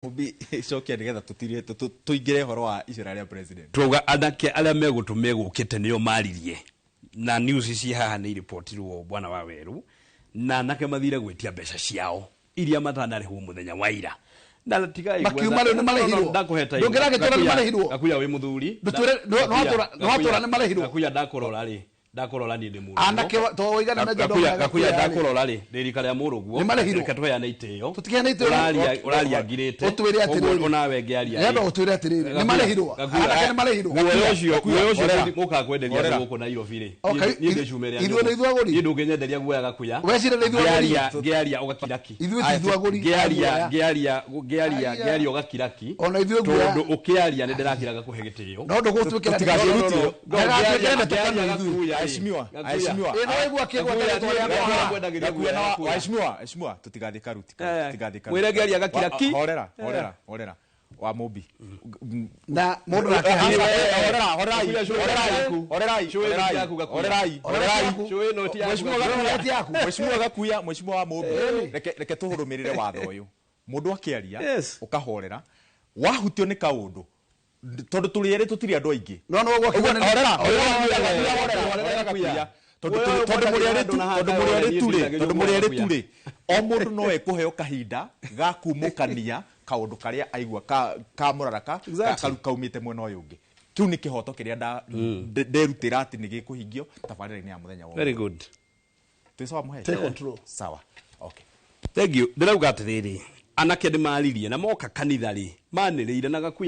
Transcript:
Mumbi, cokia nigetha tutire tuingire horo wa icera ria president. Twauga anake arĩa megũtũ megũkĩte nĩo maririe na news ici haha nĩ iripotirwo bwana wa weru, na anake mathire gwĩtia mbeca ciao iria matanarĩhwo mũthenya wa ira na tigai. Makiuma rĩu nĩ marĩhirwo. Ndakũhe time. Ndũngĩragĩtwĩra nĩ marĩhirwo. Gakuya wĩ mũthuri. Ndũtwĩre- nĩwatwĩra nĩ marĩhirwo. Gakuya, ndakorora rĩ, ndakorora niĩ ndĩ mũndũ. Anake to ũigana na Gakuya, Gakuya, ndakorora rĩ, ndĩ rika rĩa mũrũguo. Nĩ marĩhirwo. Reke tũheane itĩo. Tũtiheane itĩo. Ũraria, ũraria ngirĩte. Ũtwĩre atĩrĩrĩ. Ũguo onawe ngĩaria. Nĩenda ũtwĩre atĩrĩrĩ, nĩ marĩhirwo? Anake nĩ marĩhirwo? Guoya ũcio, guoya ũcio Horera. mũkaga kwenderia Horera. andũ gũkũ Nairobi rĩ. Okay, Niĩ ndĩ cuma ĩrĩa ithuĩ nĩ njũgũ. ithuĩ agũri? Niĩ ndũngĩnyenderia guoya, Gakuya. Wecire nĩ ithuĩ agũri? Ngĩaria, ngĩaria ũgakira ki. Ithuĩ ti ithuĩ agũri. Ngĩaria, ngĩaria, ngĩaria, Aya. ngĩaria ũgakira ki. Ona ithuĩ guoya. Tondũ ũkĩaria nĩ ndĩrakira ngakũhe gĩtĩo. No ndũgũtwĩkĩra. Tũtigaciĩrutĩre. Ndagatuĩkĩre mĩtũkano ithuĩ. Aheshimiwa, aheshimiwa. Ĩ, no waigua akĩgweta rĩtwa rĩakwa haha. Gakuya na waheshimiwa, heshimiwa, tutigathiĩ karuti. Tutigathiĩ karuti. Mwĩre ngĩaria agakira ki. Horera, horera, horera wa Mumbi. Na mũndũ nake. Horerai, horerai, Gakuya, cũĩ horerai, yaku. horerai, Cũĩ ĩno ti yaku, Gakuya. horerai, Horera horerai. yaku. Cũĩ ĩno ti yaku, Mheshimiwa Gakuya. Horera ti yaku. Mheshimiwa Gakuya, mheshimiwa wa Mumbi, reke tũrũmĩrĩre watho ũyũ. Mũndũ akĩaria ũkahorera, wahutio nĩ kaũndũ, tondũ tũrĩ erĩ, tũtirĩ andũ aingĩ. No ũguo akiuga nĩ- Horera, horera, Horera, horera, horera, horera, Gakuya. Gakuya. Tondũ Wewe tondũ mũrĩ erĩ tu, ũkwenda tondũ mũrĩ erĩ tu rĩ, handũ tondũ mũrĩ erĩ Gakuya. tu rĩ, o mũndũ no ekũheo kahinda ga kumũkania kaũndũ karĩa aigua ka mũraraka kaumĩte mwena ũyũ ũngĩ. Kĩu nĩ kĩhoto kĩrĩa nderutĩra atĩ nĩ gĩkũhingio tabarĩra-inĩ ya mũthenya wa Very good. Twĩ sawa, mũhe? Take control. Sawa, okay. Thank you. Ndĩrauga atĩrĩrĩ, anake nĩ maririe na moka kanitha rĩ, manĩrĩire na Gakuya.